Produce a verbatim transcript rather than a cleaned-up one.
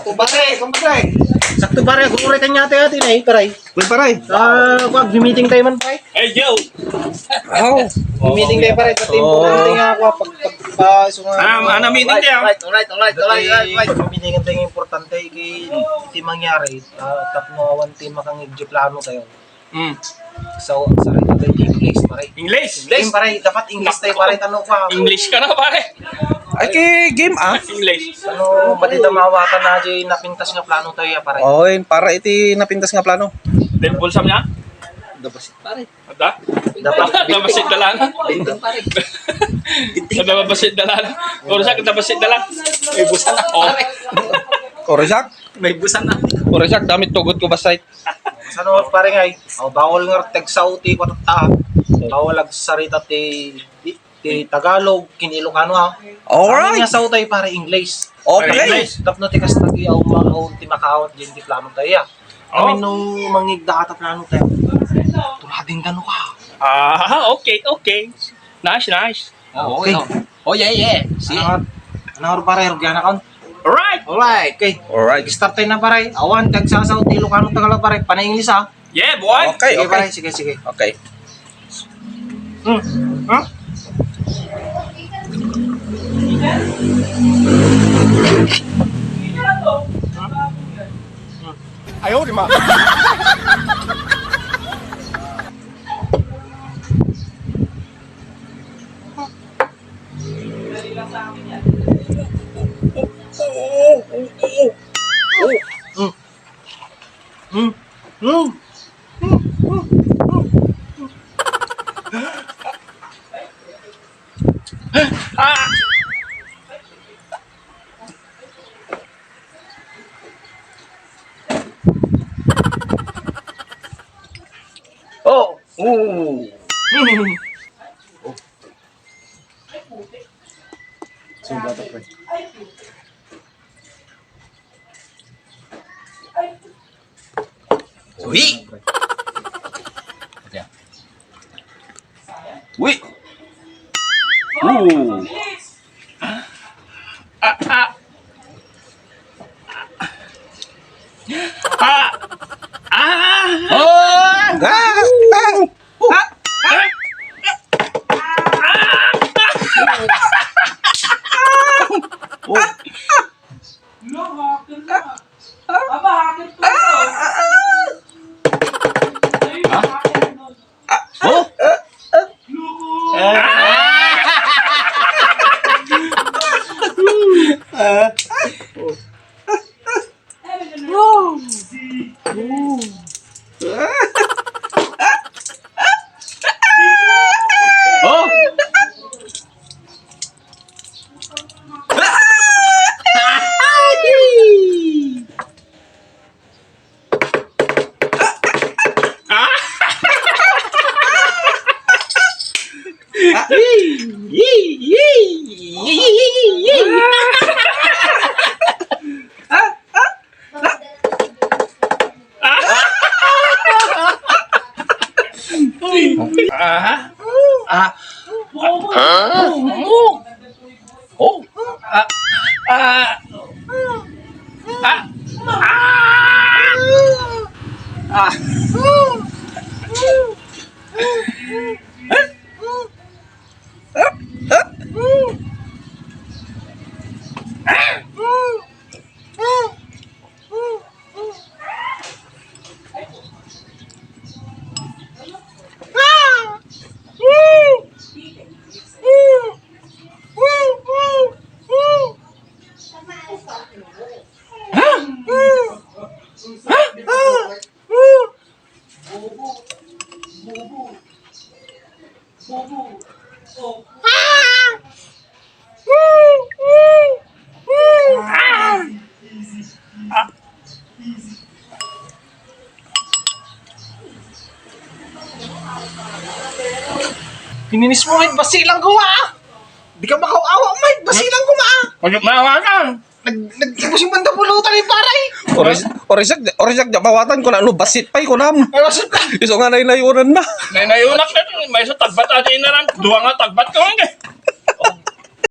Kumpare, kumpare. Sakto, pare, aguray kaniata, ati na, eh, pare. Uy, pare. Ah, kuwan, meeting tayo man, pare. Hey, yo! Oh. Meeting tayo, pare. Pati Oo. importante nga ako, pag, pag, pa, so nga, Ano, ano, meeting tayo? Alright, alright, alright, alright, alright. Meeting tayo importante, kay ti mangyari, ah, tapno awan ti makangigdi plano tayo. Mm. So, sarita tayo ti English, pare. English? English, pare. Dapat English tayo, pare. Tano ka? English ka na, pare. Ay, ki game, ah. English. Ano, pati ta mawatan na di napintas nga plano tayo, ya, pare. Oy, para iti napintas nga plano. Del bulsa niya? Dabasit, pare. Ada? Dapat Dabasit na lang. Bintin, pare. Ada, dabasit na lang. Puro siya, dabasit na lang. May busa na, Oh. pare. Puro siya? May busa na. Puro siya, damit tugot ko, basay. Sano, pare, nga, eh? Oh, bawal nga tagsao ti kwarta. Bawal agsarita ti, ti Tagalog, ken Ilocano, ha? Alright. Amin nga sao tayo, pare, English. Okay. English. Tapno ti kasta ti aw, aw, ti makaawat diay ti plano tayo, ya. Oh. Amin no mangigda ta plano tayo. Turading kano ka. Ah, okay, okay. Nice, nice. Ah, okay. Okay. Oh, yeah, yeah. Sige. Ano, ano, pare, rugian na ka? Alright. Alright. Okay. Alright. Start tayo na, pare. Awan, tagsasao, ti Ilocano, Tagalog, pare. Panay English, ha? Yeah, boy. Okay, Sige, okay. pare. Sige, sige. Okay. Hmm. Huh? Ayaw, di ma. Oh, oh. So, bata, pre. Uy! Uy! Ooh! Ah, ah. Ah! Ah! Oh! Ah! Ah! Oh! Lo, hakil na. Aba, hakil ko ito. Ay, Ha? Hakil nun. Oh? Loko. Ah! Oh! Ah! Ah! Oh! Ah! Ah! Ah! Ah! Ah! Pininis mo, Mike, basi lang guma, ah! Di ka makaw-awa, Mike, basi lang guma, ah! Ano, mawakan? Nag-, nag-, imposible ta pulutan ni pare. Oras, oras yak, oras yak, mawatan ko na, ano, basit pay ko nam. Ay, basit pa. Isu nga naynayunan na. Naynayunak na to. Maysa tagbat adi na ran. Duwa nga tagbat ko, eh.